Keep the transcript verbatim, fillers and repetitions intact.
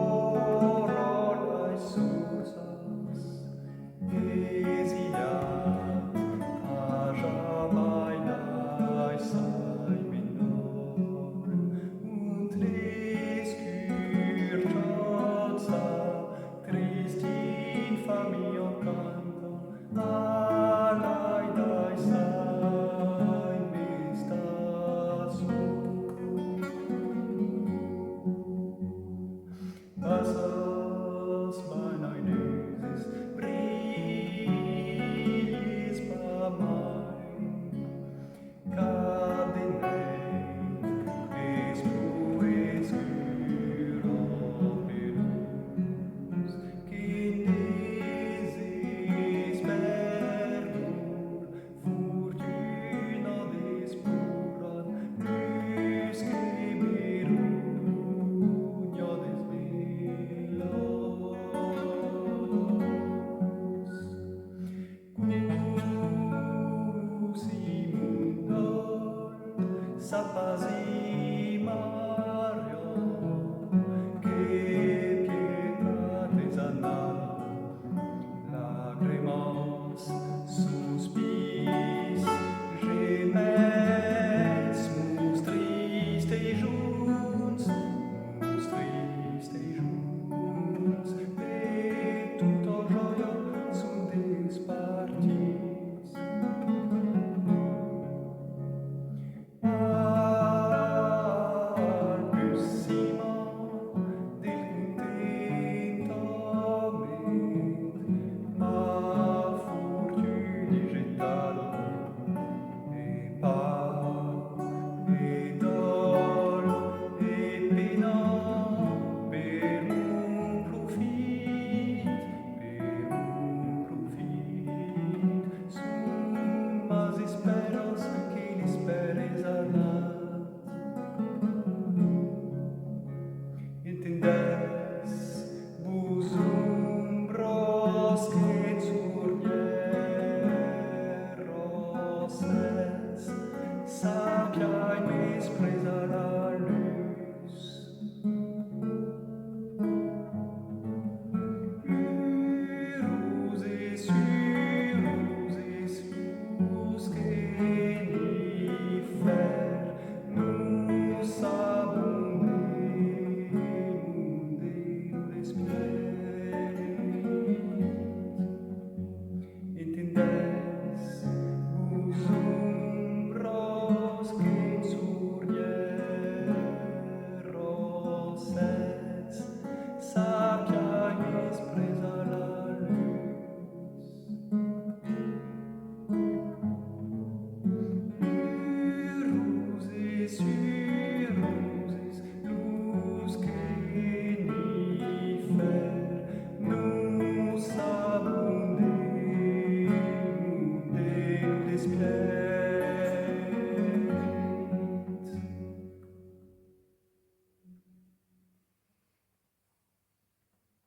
Fòra las sorsas, es i a a jamai daissai menor, ont l'escurthatza tristin familha canta. Alai daissai-me estar sol. Passas mai nai luses, brilhes pas mai. Cap de nèit es pro escura, peus que desespèran, fortuna desploran, plus que vergonha desvèlas. Cossí mon dòl s'apasima, que pietat es anar, lagrimas, sospirs, gements, mos tristejons, mos tristejons, de tota jòia son despartits. Al pus cima del contentament, ma fortuna getada, e paur, e dòl, e pena, per mon profit, per mon profit, son mas espèras que l'espèra es anat. Entendètz, vos ombras que sornièron, sètz, sapiái-mes presa la lutz. Uroses, uroses los que n'ifèrn nos sabon de monde lo despierit. Entendètz, vos ombras que sornièron, sètz, sapiái-mes presa la lutz. Uroses, uroses los que n'ifèrn nos sabon de monde lo despierit.